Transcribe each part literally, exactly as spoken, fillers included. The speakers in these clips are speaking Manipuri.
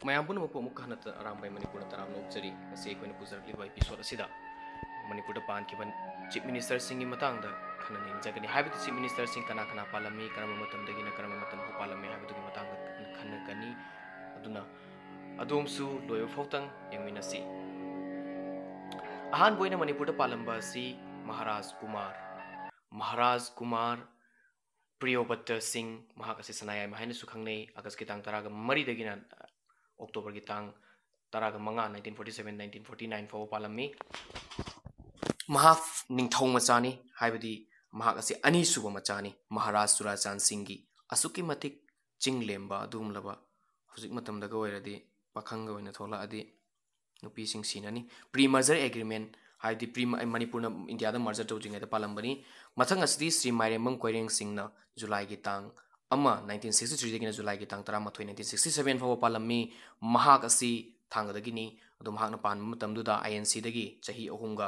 ꯃꯌꯥꯝ ꯄꯨꯝꯅꯃꯛꯄꯨ ꯑꯃꯨꯛ ꯍꯟꯅ ꯑꯔꯥꯝꯕꯥꯏ ꯃꯅꯤꯄꯨꯔꯅ ꯇꯔꯥꯝꯅ ꯑꯣꯛꯆꯔꯤ꯫ ꯉꯁꯤ ꯑꯩꯈꯣꯏꯅ ꯄꯨꯖꯔꯛꯂꯤꯕ episode ꯑꯁꯤꯗ ꯃꯅꯤꯄꯨꯔꯗ ꯄꯥꯟꯈꯤꯕ chief ministerꯁꯤꯡꯒꯤ ꯃꯇꯥꯡꯗ ꯈꯟꯅ ꯅꯩꯅꯖꯒꯅꯤ꯫ ꯍꯥꯏꯕꯗꯤ chief ministerꯁꯤꯡ ꯀꯅꯥ ꯀꯅꯥ ꯄꯥꯜꯂꯝꯃꯤ, ꯀꯔꯝꯕ ꯃꯇꯝꯗꯒꯤꯅ ꯀꯔꯝꯕ ꯃꯇꯝ ꯐꯥꯎ ꯄꯥꯜꯂꯝꯃꯤ ꯍꯥꯏꯕꯗꯨꯒꯤ ꯃꯇꯥꯡꯗ ꯈꯟꯅꯒꯅꯤ꯫ ꯑꯗꯨꯅ ꯑꯗꯣꯝꯁꯨ ꯂꯣꯏꯕ ꯐꯥꯎꯇꯪ ꯌꯦꯡꯃꯤꯟꯅꯁꯤ꯫ ꯑꯍꯥꯟꯕ ꯑꯣꯏꯅ ꯃꯅꯤꯄꯨꯔꯗ ꯄꯥꯜꯂꯝꯕ ꯑꯁꯤ ꯃꯍꯥꯔꯥꯖ ꯀꯨꯃꯥꯔ, ꯃꯍꯥꯔꯥꯖ ꯀꯨꯃꯥꯔ ꯄ꯭ꯔꯤꯌꯣꯕꯠꯇ ꯁꯤꯡ, ꯃꯍꯥꯛ ꯑꯁꯤ ꯁꯅꯥꯌꯥꯏꯃ ꯍꯥꯏꯅꯁꯨ ꯈꯪꯅꯩ꯫ ꯑꯥꯒꯁꯀꯤ ꯇꯥꯡ ꯇꯔꯥꯒ ꯃꯔꯤꯗꯒꯤꯅ ꯑꯣꯛꯇꯣꯕꯔꯒꯤ ꯇꯥꯡ ꯇꯔꯥꯒ ꯃꯉꯥ, nineteen forty seven, nineteen forty nine ꯐꯥꯎꯕ ꯄꯥꯜꯂꯝꯃꯤ꯫ ꯃꯍꯥꯛ ꯅꯤꯡꯊꯧ ꯃꯆꯥꯅꯤ, ꯍꯥꯏꯕꯗꯤ ꯃꯍꯥꯛ ꯑꯁꯤ ꯑꯅꯤꯁꯨꯕ ꯃꯆꯥꯅꯤ ꯃꯍꯥꯔꯥꯖ ꯆꯨꯔꯥꯆꯥꯟ ꯁꯤꯡꯒꯤ꯫ ꯑꯁꯨꯛꯀꯤ ꯃꯇꯤꯛ ꯆꯤꯡ ꯂꯦꯝꯕ ꯑꯗꯨꯒꯨꯝꯂꯕ, ꯍꯧꯖꯤꯛ ꯃꯇꯝꯗꯒ ꯑꯣꯏꯔꯗꯤ ꯄꯥꯈꯪꯒ ꯑꯣꯏꯅ ꯊꯣꯛꯂꯛꯑꯗꯤ ꯅꯨꯄꯤꯁꯤꯡ ꯁꯤꯅꯅꯤ꯫ Pre merger agreement, ꯍꯥꯏꯕꯗꯤ pre, ꯃꯅꯤꯄꯨꯔꯅ ꯏꯟꯗꯤꯌꯥꯗ merger ꯇꯧꯗ꯭ꯔꯤꯉꯩꯗ ꯄꯥꯜꯂꯝꯕꯅꯤ꯫ ꯃꯊꯪ ꯑꯁꯤꯗꯤ ꯁ꯭ꯔꯤ ꯃꯥꯏꯔꯦꯝꯕꯝ ꯀꯣꯏꯔꯦꯡ ꯁꯤꯡꯅ ꯖꯨꯂꯥꯏꯒꯤ ꯇꯥꯡ ꯑꯃ, nineteen sixty three ꯗꯒꯤꯅ ꯖꯨꯂꯥꯏꯒꯤ ꯇꯥꯡ ꯇꯔꯥꯃꯥꯊꯣꯏ, nineteen sixty seven ꯐꯥꯎꯕ ꯄꯥꯜꯂꯝꯃꯤ꯫ ꯃꯍꯥꯛ ꯑꯁꯤ ꯊꯥꯡꯒꯗꯒꯤꯅꯤ꯫ ꯑꯗꯣ ꯃꯍꯥꯛꯅ ꯄꯥꯟꯕ ꯃꯇꯝꯗꯨꯗ INCꯗꯒꯤ ꯆꯍꯤ ꯑꯍꯨꯝꯒ,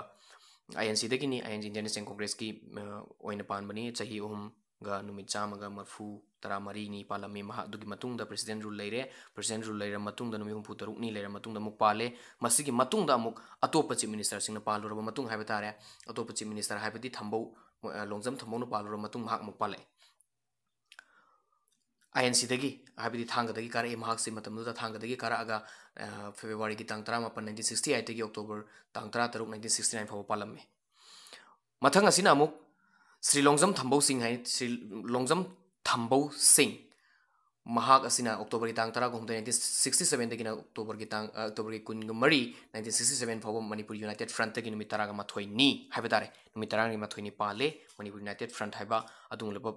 INCꯗꯒꯤꯅꯤ, INC, Indian National Congressꯀꯤ, ꯑ, ꯑꯣꯏꯅ ꯄꯥꯟꯕꯅꯤ꯫ ꯆꯍꯤ ꯑꯍꯨꯝꯒ ꯅꯨꯃꯤꯠ ꯆꯥꯝꯃꯒ ꯃꯔꯤꯐꯨ ꯇꯔꯥꯃꯔꯤꯅꯤ ꯄꯥꯜꯂꯝꯃꯤ꯫ ꯃꯍꯥꯛ ꯑꯗꯨꯒꯤ ꯃꯇꯨꯡꯗ president rule ꯂꯩꯔꯦ꯫ President rule ꯂꯩꯔ ꯃꯇꯨꯡꯗ ꯅꯨꯃꯤꯠ ꯍꯨꯝꯐꯨ ꯇꯔꯨꯛꯅꯤ ꯂꯩꯔ ꯃꯇꯨꯡꯗ ꯑꯃꯨꯛ ꯄꯥꯜꯂꯦ꯫ ꯃꯁꯤꯒꯤ ꯃꯇꯨꯡꯗ ꯑꯃꯨꯛ ꯑꯇꯣꯞꯄ chief ministerꯁꯤꯡꯅ ꯄꯥꯜꯂꯨꯔꯕ ꯃꯇꯨꯡ ꯍꯥꯏꯕ ꯇꯥꯔꯦ, ꯑꯇꯣꯞꯄ chief minister ꯍꯥꯏꯕꯗꯤ ꯊꯝꯕꯧ, ꯑ, ꯂꯣꯡꯖꯝ ꯊꯝꯕꯧꯅ ꯄꯥꯜꯂꯨꯔꯕ ꯃꯇꯨꯡ ꯃꯍꯥꯛ ꯑꯃꯨꯛ ꯄꯥꯜꯂꯛꯑꯦ꯫ INCꯗꯒꯤ, ꯍꯥꯏꯕꯗꯤ ꯊꯥꯡꯒꯗꯒꯤ ꯀꯥꯔꯛꯑꯦ꯫ ꯃꯍꯥꯛꯁꯤ ꯃꯇꯝꯗꯨꯗ ꯊꯥꯡꯒꯗꯒꯤ ꯀꯥꯔꯛꯑꯒ, ꯑ, ꯐꯦꯕ꯭ꯔꯨꯋꯥꯔꯤꯒꯤ ꯇꯥꯡ ꯇꯔꯥꯃꯥꯄꯟ, nineteen sixty eight ꯗꯒꯤ ꯑꯣꯛꯇꯣꯕꯔ ꯇꯥꯡ ꯇꯔꯥꯇꯔꯨꯛ, nineteen sixty nine ꯐꯥꯎꯕ ꯄꯥꯜꯂꯝꯃꯤ꯫ ꯃꯊꯪ ꯑꯁꯤꯅ ꯑꯃꯨꯛ ꯁ꯭ꯔꯤ ꯂꯣꯡꯖꯝ ꯊꯝꯕꯧ ꯁꯤꯡ ꯍꯥꯏ, ꯁ꯭ꯔꯤ ꯂꯣꯡꯖꯝ ꯊꯝꯕꯧ ꯁꯤꯡ꯫ ꯃꯍꯥꯛ ꯑꯁꯤꯅ ꯑꯣꯛꯇꯣꯕꯔꯒꯤ ꯇꯥꯡ ꯇꯔꯥꯍꯨꯝꯗꯣꯏ, nineteen sixty seven ꯗꯒꯤꯅ ꯑꯣꯛꯇꯣꯕꯔꯒꯤ ꯇꯥꯡ, ꯑ, ꯑꯣꯛꯇꯣꯕꯔꯒꯤ ꯀꯨꯟꯃꯔꯤ, nineteen sixty seven ꯐꯥꯎꯕ ꯃꯅꯤꯄꯨꯔ United Front ꯇꯒꯤ ꯅꯨꯃꯤꯠ ꯇꯔꯥꯒ ꯃꯥꯊꯣꯏꯅꯤ ꯍꯥꯏꯕ ꯇꯥꯔꯦ꯫ ꯅꯨꯃꯤꯠ ꯇꯔꯥꯒ ꯃꯥꯊꯣꯏꯅꯤ ꯄꯥꯜꯂꯦ꯫ ꯃꯅꯤꯄꯨꯔ United Front ꯍꯥꯏꯕ ꯑꯗꯨꯒꯨꯝꯂꯕ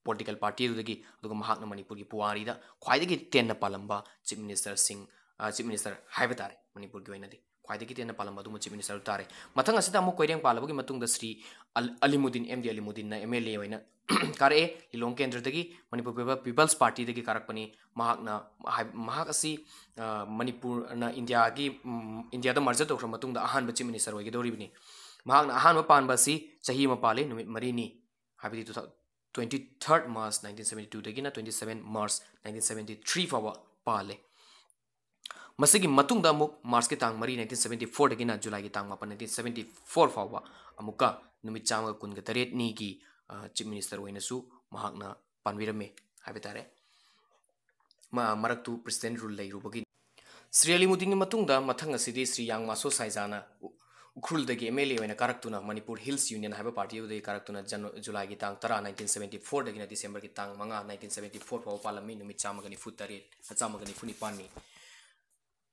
political party ꯑꯗꯨꯗꯒꯤ, ꯑꯗꯨꯒ ꯃꯍꯥꯛꯅ ꯃꯅꯤꯄꯨꯔꯒꯤ ꯄꯨꯋꯥꯔꯤꯗ ꯈ꯭ꯋꯥꯏꯗꯒꯤ ꯇꯦꯟꯅ ꯄꯥꯜꯂꯝꯕ chief ministerꯁꯤꯡ, ꯑ, chief minister ꯍꯥꯏꯕ ꯇꯥꯔꯦ, ꯃꯅꯤꯄꯨꯔꯒꯤ ꯑꯣꯏꯅꯗꯤ ꯈ꯭ꯋꯥꯏꯗꯒꯤ ꯇꯦꯟꯅ ꯄꯥꯜꯂꯝꯕ ꯑꯗꯨꯒꯨꯝꯕ chief minister ꯑꯗꯨ ꯇꯥꯔꯦ꯫ ꯃꯊꯪ ꯑꯁꯤꯗ ꯑꯃꯨꯛ ꯀꯣꯏꯔꯦꯡ ꯄꯥꯜꯂꯕꯒꯤ ꯃꯇꯨꯡꯗ ꯁ꯭ꯔꯤ ꯑꯜ-, ꯑꯂꯤꯃꯨꯗꯤꯟ, M D ꯑꯂꯤꯃꯨꯗꯤꯟꯅ MLA ꯑꯣꯏꯅ ꯀꯥꯔꯛꯑꯦ꯫ ꯂꯤꯂꯣꯡ ꯀꯦꯟꯗ꯭ꯔꯗꯒꯤ, ꯃꯅꯤꯄꯨꯔ People-, People's Partyꯗꯒꯤ ꯀꯥꯔꯛꯄꯅꯤ꯫ ꯃꯍꯥꯛꯅ ꯍꯥꯏ-, ꯃꯍꯥꯛ ꯑꯁꯤ, ꯑ, ꯃꯅꯤꯄꯨꯔꯅ ꯏꯟꯗꯤꯌꯥꯒꯤ, ꯎꯝ, ꯏꯟꯗꯤꯌꯥꯗ merger ꯇꯧꯈ꯭ꯔ ꯃꯇꯨꯡꯗ ꯑꯍꯥꯟꯕ chief minister ꯑꯣꯏꯒꯗꯧꯔꯤꯕꯅꯤ꯫ ꯃꯍꯥꯛꯅ ꯑꯍꯥꯟꯕ ꯄꯥꯟꯕ ꯑꯁꯤ ꯆꯍꯤ ꯑꯃ ꯄꯥꯜꯂꯤ, ꯅꯨꯃꯤꯠ ꯃꯔꯤꯅꯤ, ꯍꯥꯏꯕꯗꯤ two thou-, twenty third March nineteen seventy two ꯗꯒꯤꯅ twenty seven March nineteen seventy three ꯐꯥꯎꯕ ꯄꯥꯜꯂꯦ꯫ ꯃꯁꯤꯒꯤ ꯃꯇꯨꯡꯗ ꯑꯃꯨꯛ ꯃꯥꯔꯆꯀꯤ ꯇꯥꯡ ꯃꯔꯤ, ꯅꯥꯏꯟꯇꯤꯟ ꯁꯕꯦꯟꯇꯤ ꯐꯣꯔꯗꯒꯤꯅ ꯖꯨꯂꯥꯏꯒꯤ ꯇꯥꯡ ꯃꯥꯄꯟ, ꯅꯥꯏꯟꯇꯤꯟ ꯁꯕꯦꯟꯇꯤ ꯐꯣꯔ ꯐꯥꯎꯕ ꯑꯃꯨꯛꯀ ꯅꯨꯃꯤꯠ ꯆꯥꯝꯃꯒ ꯀꯨꯟꯒ ꯇꯔꯦꯠꯅꯤꯒꯤ, ꯑ, ꯆꯤꯐ ꯃꯤꯅꯤꯁꯇꯔ ꯑꯣꯏꯅꯁꯨ ꯃꯍꯥꯛꯅ ꯄꯥꯟꯕꯤꯔꯝꯃꯤ ꯍꯥꯏꯕ ꯇꯥꯔꯦ꯫ ꯃ-, ꯃꯔꯛꯇꯨ ꯄ꯭ꯔꯦꯁꯤꯗꯦꯟ ꯔꯨꯜ ꯂꯩꯔꯨꯕꯒꯤ꯫ ꯁ꯭ꯔꯤ ꯑꯂꯤꯃꯨꯗꯤꯟꯒꯤ ꯃꯇꯨꯡꯗ ꯃꯊꯪ ꯑꯁꯤꯗꯤ ꯁ꯭ꯔꯤ ꯌꯥꯡꯃꯥꯁꯣ ꯁꯥꯏꯖꯥꯅ ꯎ-, ꯎꯈ꯭ꯔꯨꯜꯗꯒꯤ ꯑꯦꯝ ꯑꯦꯜ ꯑꯦ ꯑꯣꯏꯅ ꯀꯥꯔꯛꯇꯨꯅ ꯃꯅꯤꯄꯨꯔ ꯍꯤꯜꯁ ꯌꯨꯅꯤꯌꯟ ꯍꯥꯏꯕ ꯄꯥꯔꯇꯤ ꯑꯗꯨꯗꯒꯤ ꯀꯥꯔꯛꯇꯨꯅ ꯖꯅ-, ꯖꯨꯂꯥꯏꯒꯤ ꯇꯥꯡ ꯇꯔꯥ, ꯅꯥꯏꯟꯇꯤꯟ ꯁꯕꯦꯟꯇꯤ ꯐꯣꯔꯗꯒꯤꯅ ꯗꯤꯁꯦꯝꯕꯔꯒꯤ ꯇꯥꯡ ꯃꯉꯥ, ꯅꯥꯏꯟꯇꯤꯟ ꯁꯕꯦꯟꯇꯤ ꯐꯣꯔ ꯐꯥꯎꯕ ꯄꯥꯜꯂꯝꯃꯤ, ꯅꯨꯃꯤꯠ ꯆꯥꯝꯃꯒ ꯅꯤꯐꯨ ꯇꯔꯦꯠ, ꯆꯥꯝꯃꯒ ꯅꯤꯐꯨ ꯅꯤꯄꯥꯟꯅꯤ꯫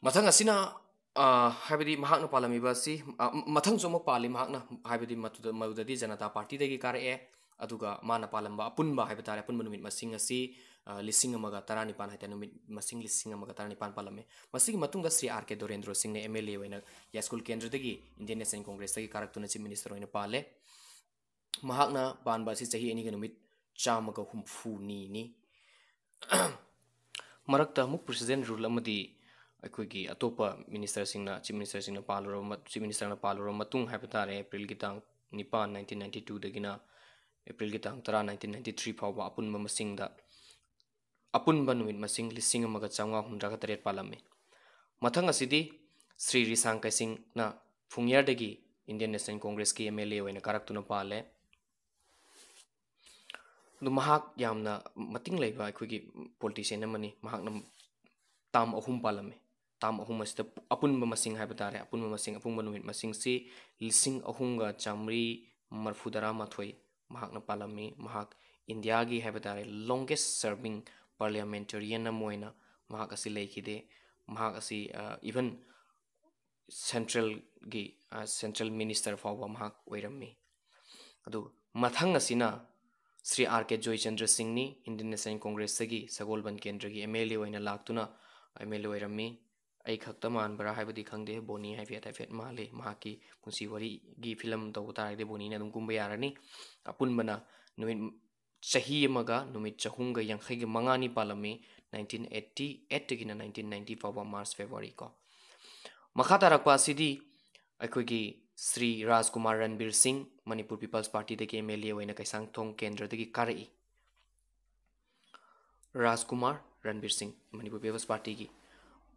ꯃꯊꯪ ꯑꯁꯤꯅ, ꯑ, ꯍꯥꯏꯕꯗꯤ ꯃꯍꯥꯛꯅ ꯄꯥꯜꯂꯝꯃꯤꯕ ꯑꯁꯤ, ꯑ, ꯃꯊꯪꯁꯨ ꯑꯃꯨꯛ ꯄꯥꯜꯂꯤ ꯃꯍꯥꯛꯅ, ꯍꯥꯏꯕꯗꯤ ꯃꯗꯨꯗ, ꯃꯗꯨꯗꯗꯤ ꯖꯅꯇꯥ ꯄꯥꯔꯇꯤꯗꯒꯤ ꯀꯥꯔꯛꯑꯦ꯫ ꯑꯗꯨꯒ ꯃꯥꯅ ꯄꯥꯜꯂꯝꯕ ꯑꯄꯨꯟꯕ ꯍꯥꯏꯕ ꯇꯥꯔꯦ, ꯑꯄꯨꯟꯕ ꯅꯨꯃꯤꯠ ꯃꯁꯤꯡ ꯑꯁꯤ, ꯑ, ꯂꯤꯁꯤꯡ ꯑꯃꯒ ꯇꯔꯥꯅꯤꯄꯥꯟ ꯍꯥꯏꯇꯥꯔꯦ, ꯅꯨꯃꯤꯠ ꯃꯁꯤꯡ ꯂꯤꯁꯤꯡ ꯑꯃꯒ ꯇꯔꯥꯅꯤꯄꯥꯟ ꯄꯥꯜꯂꯝꯃꯤ꯫ ꯃꯁꯤꯒꯤ ꯃꯇꯨꯡꯗ ꯁ꯭ꯔꯤ ꯑꯥꯔ ꯀꯦ ꯗꯣꯔꯦꯟꯗ꯭ꯔꯣ ꯁꯤꯡꯅ ꯑꯦꯝ ꯑꯦꯜ ꯑꯦ ꯑꯣꯏꯅ ꯌꯥꯏꯁ꯭ꯀꯨꯜ ꯀꯦꯟꯗ꯭ꯔꯗꯒꯤ ꯏꯟꯗꯤꯌꯟ ꯅꯦꯁꯅꯦꯜ ꯀꯣꯡꯒ꯭ꯔꯦꯁꯇꯒꯤ ꯀꯥꯔꯛꯇꯨꯅ ꯆꯤꯐ ꯃꯤꯅꯤꯁꯇꯔ ꯑꯣꯏꯅ ꯄꯥꯜꯂꯦ꯫ ꯃꯍꯥꯛꯅ ꯄꯥꯟꯕ ꯑꯁꯤ ꯆꯍꯤ ꯑꯅꯤꯒ ꯅꯨꯃꯤꯠ ꯆꯥꯝꯃꯒ ꯍꯨꯝꯐꯨꯅꯤꯅꯤ꯫ ꯃꯔꯛꯇ ꯑꯃꯨꯛ ꯄ꯭ꯔꯦꯁꯤꯗꯦꯟ ꯔꯨꯜ ꯑꯃꯗꯤ ꯑꯩꯈꯣꯏꯒꯤ ꯑꯇꯣꯞꯄ ꯃꯤꯅꯤꯁꯇꯔꯁꯤꯡꯅ, ꯆꯤꯐ ꯃꯤꯅꯤꯁꯇꯔꯁꯤꯡꯅ ꯄꯥꯜꯂꯨꯔꯕ ꯃ-, ꯆꯤꯐ ꯃꯤꯅꯤꯁꯇꯔꯅ ꯄꯥꯜꯂꯨꯔꯕ ꯃꯇꯨꯡ ꯍꯥꯏꯕ ꯇꯥꯔꯦ, ꯑꯦꯄ꯭ꯔꯤꯜꯒꯤ ꯇꯥꯡ ꯅꯤꯄꯥꯟ, ꯅꯥꯏꯟꯇꯤꯟ ꯅꯥꯏꯟꯇꯤ ꯇꯨꯗꯒꯤꯅ ꯑꯦꯄ꯭ꯔꯤꯜꯒꯤ ꯇꯥꯡ ꯇꯔꯥ, ꯅꯥꯏꯟꯇꯤꯟ ꯅꯥꯏꯟꯇꯤ ꯊ꯭ꯔꯤ ꯐꯥꯎꯕ ꯑꯄꯨꯟꯕ ꯃꯁꯤꯡꯗ, ꯑꯄꯨꯟꯕ ꯅꯨꯃꯤꯠ ꯃꯁꯤꯡ ꯂꯤꯁꯤꯡ ꯑꯃꯒ ꯆꯥꯝꯃꯉꯥ ꯍꯨꯝꯗ꯭ꯔꯥꯒ ꯇꯔꯦꯠ ꯄꯥꯜꯂꯝꯃꯤ꯫ ꯃꯊꯪ ꯑꯁꯤꯗꯤ ꯁ꯭ꯔꯤ ꯔꯤꯁꯥꯡ ꯀꯩꯁꯤꯡꯅ ꯐꯨꯡꯌꯔꯗꯒꯤ ꯏꯟꯗꯤꯌꯟ ꯅꯦꯁꯅꯦꯜ ꯀꯣꯡꯒ꯭ꯔꯦꯁꯀꯤ ꯑꯦꯝ ꯑꯦꯜ ꯑꯦ ꯑꯣꯏꯅ ꯀꯥꯔꯛꯇꯨꯅ ꯄꯥꯜꯂꯦ꯫ ꯑꯗꯨ ꯃꯍꯥꯛ ꯌꯥꯝꯅ ꯃꯇꯤꯡ ꯂꯩꯕ ꯑꯩꯈꯣꯏꯒꯤ ꯄꯣꯂꯤꯇꯤꯁꯤꯌꯟ ꯑꯃꯅꯤ꯫ ꯃꯍꯥꯛꯅ ꯇꯥꯝ ꯑꯍꯨꯝ ꯄꯥꯜꯂꯝꯃꯤ꯫ ꯇꯥꯝ ꯑꯍꯨꯝ ꯑꯁꯤꯗ ꯑꯄꯨꯟꯕ ꯃꯁꯤꯡ ꯍꯥꯏꯕ ꯇꯥꯔꯦ, ꯑꯄꯨꯟꯕ ꯃꯁꯤꯡ, ꯑꯄꯨꯟꯕ ꯅꯨꯃꯤꯠ ꯃꯁꯤꯡꯁꯤ ꯂꯤꯁꯤꯡ ꯑꯍꯨꯝꯒ ꯆꯥꯃꯔꯤ ꯃꯔꯐꯨꯇꯔꯥ ꯃꯥꯊꯣꯏ ꯃꯍꯥꯛꯅ ꯄꯥꯜꯂꯝꯃꯤ꯫ ꯃꯍꯥꯛ ꯏꯟꯗꯤꯌꯥꯒꯤ ꯍꯥꯏꯕ ꯇꯥꯔꯦ, longest serving parliamentarian ꯑꯃ ꯑꯣꯏꯅ ꯃꯍꯥꯛ ꯑꯁꯤ ꯂꯩꯈꯤꯗꯦ꯫ ꯃꯍꯥꯛ ꯑꯁꯤ, ꯑ, even ꯁꯦꯟꯇ꯭ꯔꯦꯜꯒꯤ, ꯑ, ꯁꯦꯟꯇ꯭ꯔꯦꯜ ꯃꯤꯅꯤꯁꯇꯔ ꯐꯥꯎꯕ ꯃꯍꯥꯛ ꯑꯣꯏꯔꯝꯃꯤ꯫ ꯑꯗꯨ ꯃꯊꯪ ꯑꯁꯤꯅ ꯁ꯭ꯔꯤ ꯑꯥꯔ ꯀꯦ ꯖꯣꯏꯆꯟꯗ꯭ꯔ ꯁꯤꯡꯅꯤ, ꯏꯟꯗꯤꯌꯟ ꯅꯦꯁꯅꯦꯜ ꯀꯣꯡꯒ꯭ꯔꯦꯁꯇꯒꯤ ꯁꯒꯣꯜꯕꯟ ꯀꯦꯟꯗ꯭ꯔꯒꯤ ꯑꯦꯝ ꯑꯦꯜ ꯑꯦ ꯑꯣꯏꯅ ꯂꯥꯛꯇꯨꯅ ꯑꯦꯝ ꯑꯦꯜ ꯑꯦ ꯑꯣꯏꯔꯝꯃꯤ꯫ ꯑꯩ ꯈꯛꯇ ꯃꯥꯟꯕ꯭ꯔꯥ ꯍꯥꯏꯕꯗꯤ ꯈꯪꯗꯦ, ꯕꯣꯅꯤ ꯍꯥꯏꯐꯦꯠ ꯍꯥꯏꯐꯦꯠ ꯃꯥꯜꯂꯤ꯫ ꯃꯍꯥꯛꯀꯤ ꯄꯨꯟꯁꯤ ꯋꯥꯔꯤꯒꯤ ꯐꯤꯂꯝ ꯇꯧꯕ ꯇꯥꯔꯒꯗꯤ ꯕꯣꯅꯤꯅ ꯑꯗꯨꯝ ꯀꯨꯝꯕ ꯌꯥꯔꯅꯤ꯫ ꯑꯄꯨꯟꯕꯅ ꯅꯨꯃꯤꯠ, ꯆꯍꯤ ꯑꯃꯒ ꯅꯨꯃꯤꯠ ꯆꯍꯨꯝꯒ ꯌꯥꯡꯈꯩꯒ ꯃꯉꯥꯅꯤ ꯄꯥꯜꯂꯝꯃꯤ, ꯅꯥꯏꯟꯇꯤꯟ ꯑꯩꯠꯇꯤ ꯑꯩꯠꯇꯒꯤꯅ ꯅꯥꯏꯟꯇꯤꯟ ꯅꯥꯏꯟꯇꯤ ꯐꯥꯎꯕ, ꯃꯥꯔꯆ, ꯐꯦꯕ꯭ꯔꯨꯋꯥꯔꯤ ꯀꯣ꯫ ꯃꯈꯥ ꯇꯥꯔꯛꯄ ꯑꯁꯤꯗꯤ ꯑꯩꯈꯣꯏꯒꯤ ꯁ꯭ꯔꯤ ꯔꯥꯖꯀꯨꯃꯥꯔ ꯔꯟꯕꯤꯔ ꯁꯤꯡ, ꯃꯅꯤꯄꯨꯔ ꯄꯤꯄꯜꯁ ꯄꯥꯔꯇꯤꯗꯒꯤ ꯑꯦꯝ ꯑꯦꯜ ꯑꯦ ꯑꯣꯏꯅ ꯀꯩꯁꯥꯡꯊꯣꯡ ꯀꯦꯟꯗ꯭ꯔꯗꯒꯤ ꯀꯥꯔꯛꯏ꯫ ꯔꯥꯖꯀꯨꯃꯥꯔ ꯔꯟꯕꯤꯔ ꯁꯤꯡ, ꯃꯅꯤꯄꯨꯔ ꯄꯤꯄꯜꯁ ꯄꯥꯔꯇꯤꯒꯤ꯫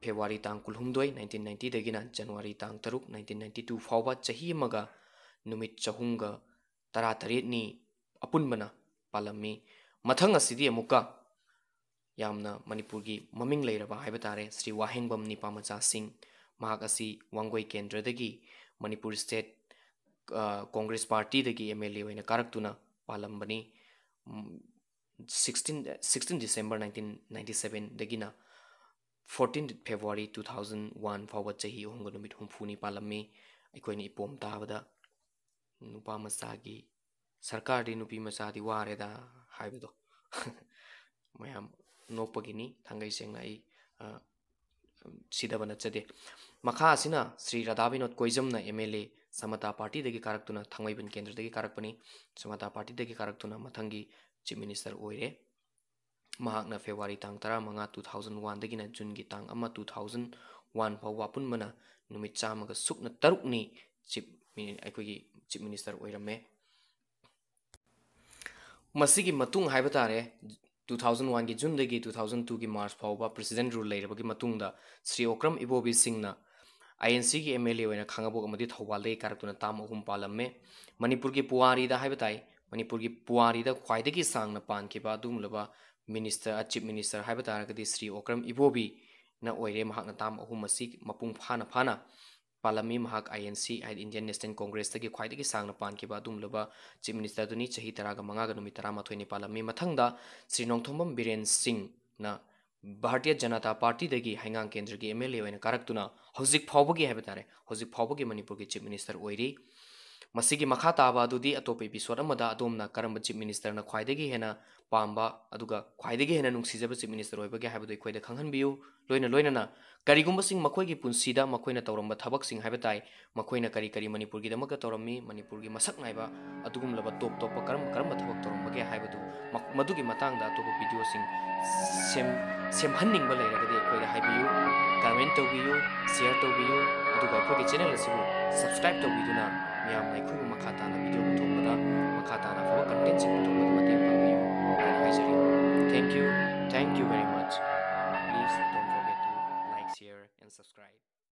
ꯐꯦꯕ꯭ꯔꯨꯋꯥꯔꯤ ꯇꯥꯡ ꯀꯨꯟꯍꯨꯝꯗꯣꯏ, nineteen ninety ꯗꯒꯤꯅ ꯖꯅꯋꯥꯔꯤ ꯇꯥꯡ ꯇꯔꯨꯛ, nineteen ninety two ꯐꯥꯎꯕ ꯆꯍꯤ ꯑꯃꯒ ꯅꯨꯃꯤꯠ ꯆꯍꯨꯝꯒ ꯇꯔꯥꯇꯔꯦꯠꯅꯤ ꯑꯄꯨꯟꯕꯅ ꯄꯥꯜꯂꯝꯃꯤ꯫ ꯃꯊꯪ ꯑꯁꯤꯗꯤ ꯑꯃꯨꯛꯀ ꯌꯥꯝꯅ ꯃꯅꯤꯄꯨꯔꯒꯤ ꯃꯃꯤꯡ ꯂꯩꯔꯕ ꯍꯥꯏꯕ ꯇꯥꯔꯦ, ꯁ꯭ꯔꯤ ꯋꯥꯍꯦꯡꯕꯝ ꯅꯤꯄꯥꯃꯆꯥ ꯁꯤꯡ꯫ ꯃꯍꯥꯛ ꯑꯁꯤ ꯋꯥꯡꯒꯣꯏ ꯀꯦꯟꯗ꯭ꯔꯗꯒꯤ ꯃꯅꯤꯄꯨꯔ ꯁ꯭ꯇꯦꯠ, ꯑ, ꯀꯣꯡꯒ꯭ꯔꯦꯁ ꯄꯥꯔꯇꯤꯗꯒꯤ M L A ꯑꯣꯏꯅ ꯀꯥꯔꯛꯇꯨꯅ ꯄꯥꯜꯂꯝꯕꯅꯤ꯫ ꯎꯝ, sixteen, sixteen December nineteen ninety seven ꯗꯒꯤꯅ fourteen February two thousand one ꯐꯥꯎꯕ ꯆꯍꯤ ꯑꯍꯨꯝꯒ ꯅꯨꯃꯤꯠ ꯍꯨꯝꯐꯨꯅꯤ ꯄꯥꯜꯂꯝꯃꯤ꯫ ꯑꯩꯈꯣꯏꯅ ꯏꯄꯣꯝ ꯇꯥꯕꯗ ꯅꯨꯄꯥ ꯃꯆꯥꯒꯤ, "ꯁꯔꯀꯥꯔꯗꯤ ꯅꯨꯄꯤ ꯃꯆꯥꯗꯤ ꯋꯥꯔꯦꯗ" ꯍꯥꯏꯕꯗꯣ ꯃꯌꯥꯝ ꯅꯣꯛꯄꯒꯤꯅꯤ꯫ ꯊꯥꯡꯒꯩ ꯁꯦꯡꯅ ꯑꯩ, ꯑ, ꯁꯤꯗꯕ ꯅꯠꯆꯗꯦ꯫ ꯃꯈꯥ ꯑꯁꯤꯅ Shri Radha Vinod ꯀꯣꯏꯖꯝꯅ M L A ꯁꯃꯇꯥ ꯄꯥꯔꯇꯤꯗꯒꯤ ꯀꯥꯔꯛꯇꯨꯅ, ꯊꯥꯡꯃꯩꯕꯟ ꯀꯦꯟꯗ꯭ꯔꯗꯒꯤ ꯀꯥꯔꯛꯄꯅꯤ꯫ ꯁꯃꯇꯥ ꯄꯥꯔꯇꯤꯗꯒꯤ ꯀꯥꯔꯛꯇꯨꯅ ꯃꯊꯪꯒꯤ ꯆꯤꯐ ꯃꯤꯅꯤꯁꯇꯔ ꯑꯣꯏꯔꯦ꯫ ꯃꯍꯥꯛꯅ ꯐꯦꯕ꯭ꯔꯨꯋꯥꯔꯤ ꯇꯥꯡ ꯇꯔꯥꯃꯉꯥ, two thousand one ꯗꯒꯤꯅ ꯖꯨꯟꯒꯤ ꯇꯥꯡ ꯑꯃ, two thousand one ꯐꯥꯎꯕ ꯑꯄꯨꯟꯕꯅ ꯅꯨꯃꯤꯠ ꯆꯥꯝꯃꯒ ꯁꯨꯞꯅ ꯇꯔꯨꯛꯅꯤ ꯆꯤꯐ ꯃꯤꯅꯤ-, ꯑꯩꯈꯣꯏꯒꯤ ꯆꯤꯐ ꯃꯤꯅꯤꯁꯇꯔ ꯑꯣꯏꯔꯝꯃꯦ꯫ ꯃꯁꯤꯒꯤ ꯃꯇꯨꯡ ꯍꯥꯏꯕ ꯇꯥꯔꯦ, two thousand one ꯒꯤ ꯖꯨꯟꯗꯒꯤ two thousand two ꯒꯤ ꯃꯥꯔꯆ ꯐꯥꯎꯕ ꯄ꯭ꯔꯦꯁꯤꯗꯦꯟ ꯔꯨꯜ ꯂꯩꯔꯕꯒꯤ ꯃꯇꯨꯡꯗ ꯁ꯭ꯔꯤ ꯑꯣꯀ꯭ꯔꯝ ꯏꯕꯣꯕꯤ ꯁꯤꯡꯅ I N C ꯒꯤ M L A ꯑꯣꯏꯅ ꯈꯥꯡꯉꯕꯣꯛ ꯑꯃꯗꯤ ꯊꯧꯕꯥꯜꯗꯒꯤ ꯀꯥꯔꯛꯇꯨꯅ ꯇꯥꯝ ꯑꯍꯨꯝ ꯄꯥꯜꯂꯝꯃꯦ꯫ ꯃꯅꯤꯄꯨꯔꯒꯤ ꯄꯨꯋꯥꯔꯤꯗ ꯍꯥꯏꯕ ꯇꯥꯏ, ꯃꯅꯤꯄꯨꯔꯒꯤ ꯄꯨꯋꯥꯔꯤꯗ ꯈ꯭ꯋꯥꯏꯗꯒꯤ ꯁꯥꯡꯅ ꯄꯥꯟꯈꯤꯕ ꯑꯗꯨꯒꯨꯝꯂꯕ ꯃꯤꯅꯤꯁꯇꯔ, ꯆꯤꯐ ꯃꯤꯅꯤꯁꯇꯔ ꯍꯥꯏꯕ ꯇꯥꯔꯒꯗꯤ ꯁ꯭ꯔꯤ ꯑꯣꯀ꯭ꯔꯝ ꯏꯕꯣꯕꯤꯅ ꯑꯣꯏꯔꯦ꯫ ꯃꯍꯥꯛꯅ ꯇꯥꯝ ꯑꯍꯨꯝ ꯑꯁꯤ ꯃꯄꯨꯡ ꯐꯥꯅ ꯐꯥꯅ ꯄꯥꯜꯂꯝꯃꯤ꯫ ꯃꯍꯥꯛ I N C, ꯍꯥꯏꯗꯤ ꯏꯟꯗꯤꯌꯟ ꯅꯦꯁꯅꯦꯜ ꯀꯣꯡꯒ꯭ꯔꯦꯁꯇꯒꯤ ꯈ꯭ꯋꯥꯏꯗꯒꯤ ꯁꯥꯡꯅ ꯄꯥꯟꯈꯤꯕ ꯑꯗꯨꯒꯨꯝꯂꯕ ꯆꯤꯐ ꯃꯤꯅꯤꯁꯇꯔꯗꯨꯅꯤ꯫ ꯆꯍꯤ ꯇꯔꯥꯒ ꯃꯉꯥꯒ ꯅꯨꯃꯤꯠ ꯇꯔꯥꯃꯥꯊꯣꯏꯅꯤ ꯄꯥꯜꯂꯝꯃꯤ꯫ ꯃꯊꯪꯗ ꯁ꯭ꯔꯤ ꯅꯣꯡꯊꯣꯝꯕꯝ ꯕꯤꯔꯦꯟ ꯁꯤꯡꯅ ꯚꯥꯔꯇꯤꯌ ꯖꯅꯇꯥ ꯄꯥꯔꯇꯤꯗꯒꯤ ꯍꯩꯉꯥꯡ ꯀꯦꯟꯗ꯭ꯔꯒꯤ M L A ꯑꯣꯏꯅ ꯀꯥꯔꯛꯇꯨꯅ ꯍꯧꯖꯤꯛ ꯐꯥꯎꯕꯒꯤ ꯍꯥꯏꯕ ꯇꯥꯔꯦ, ꯍꯧꯖꯤꯛ ꯐꯥꯎꯕꯒꯤ ꯃꯅꯤꯄꯨꯔꯒꯤ ꯆꯤꯐ ꯃꯤꯅꯤꯁꯇꯔ ꯑꯣꯏꯔꯤ꯫ ꯃꯁꯤꯒꯤ ꯃꯈꯥ ꯇꯥꯕ ꯑꯗꯨꯗꯤ ꯑꯇꯣꯞꯄ ꯏꯄꯤꯁꯣꯗ ꯑꯃꯗ ꯑꯗꯣꯝꯅ ꯀꯔꯝꯕ ꯆꯤꯐ ꯃꯤꯅꯤꯁꯇꯔꯅ ꯈ꯭ꯋꯥꯏꯗꯒꯤ ꯍꯦꯟꯅ ꯄꯥꯝꯕ ꯑꯗꯨꯒ ꯈ꯭ꯋꯥꯏꯗꯒꯤ ꯍꯦꯟꯅ ꯅꯨꯡꯁꯤꯖꯕ ꯆꯤꯐ ꯃꯤꯅꯤꯁꯇꯔ ꯑꯣꯏꯕꯒꯦ ꯍꯥꯏꯕꯗꯨ ꯑꯩꯈꯣꯏꯗ ꯈꯪꯍꯟꯕꯤꯌꯨ꯫ ꯂꯣꯏꯅ ꯂꯣꯏꯅꯅ ꯀꯔꯤꯒꯨꯝꯕꯁꯤꯡ ꯃꯈꯣꯏꯒꯤ ꯄꯨꯟꯁꯤꯗ ꯃꯈꯣꯏꯅ ꯇꯧꯔꯝꯕ ꯊꯕꯛꯁꯤꯡ ꯍꯥꯏꯕ ꯇꯥꯏ, ꯃꯈꯣꯏꯅ ꯀꯔꯤ ꯀꯔꯤ ꯃꯅꯤꯄꯨꯔꯒꯤꯗꯃꯛꯇ ꯇꯧꯔꯝꯃꯤ, ꯃꯅꯤꯄꯨꯔꯒꯤ ꯃꯁꯛ ꯅꯥꯏꯕ ꯑꯗꯨꯒꯨꯝꯂꯕ ꯇꯣꯞ ꯇꯣꯞꯄ ꯀꯔꯝ ꯀꯔꯝꯕ ꯊꯕꯛ ꯇꯧꯔꯝꯕꯒꯦ ꯍꯥꯏꯕꯗꯨ ꯃ-, ꯃꯗꯨꯒꯤ ꯃꯇꯥꯡꯗ ꯑꯇꯣꯞꯄ ꯚꯤꯗꯤꯑꯣꯁꯤꯡ ꯁꯦꯝ-, ꯁꯦꯝꯍꯟꯅꯤꯡꯕ ꯂꯩꯔꯒꯗꯤ ꯑꯩꯈꯣꯏꯗ ꯍꯥꯏꯕꯤꯌꯨ, ꯀꯃꯦꯟ ꯇꯧꯕꯤꯌꯨ, ꯁꯤꯌꯔ ꯇꯧꯕꯤꯌꯨ, ꯑꯗꯨꯒ ꯑꯩꯈꯣꯏꯒꯤ ꯆꯦꯅꯦꯜ ꯑꯁꯤꯕꯨ ꯁꯕꯁꯀ꯭ꯔꯥꯏꯕ ꯇꯧꯕꯤꯗꯨꯅ ꯃꯌꯥꯝꯅ ꯑꯩꯈꯣꯏꯕꯨ ꯃꯈꯥ ꯇꯥꯅ ꯚꯤꯗꯤꯑꯣ ꯄꯨꯊꯣꯛꯄꯗ, ꯃꯈꯥ ꯇꯥꯅ ꯑꯐꯕ ꯀꯟꯇꯦꯟꯁꯤꯡ ꯄꯨꯊꯣꯛꯄꯗ ꯃꯇꯦꯡ ꯄꯥꯡꯕꯤꯌꯨ ꯍꯥꯏꯅ ꯍꯥꯏꯖꯔꯤ꯫ Thank you, thank you very much. Please don't forget to like, share. subscribe.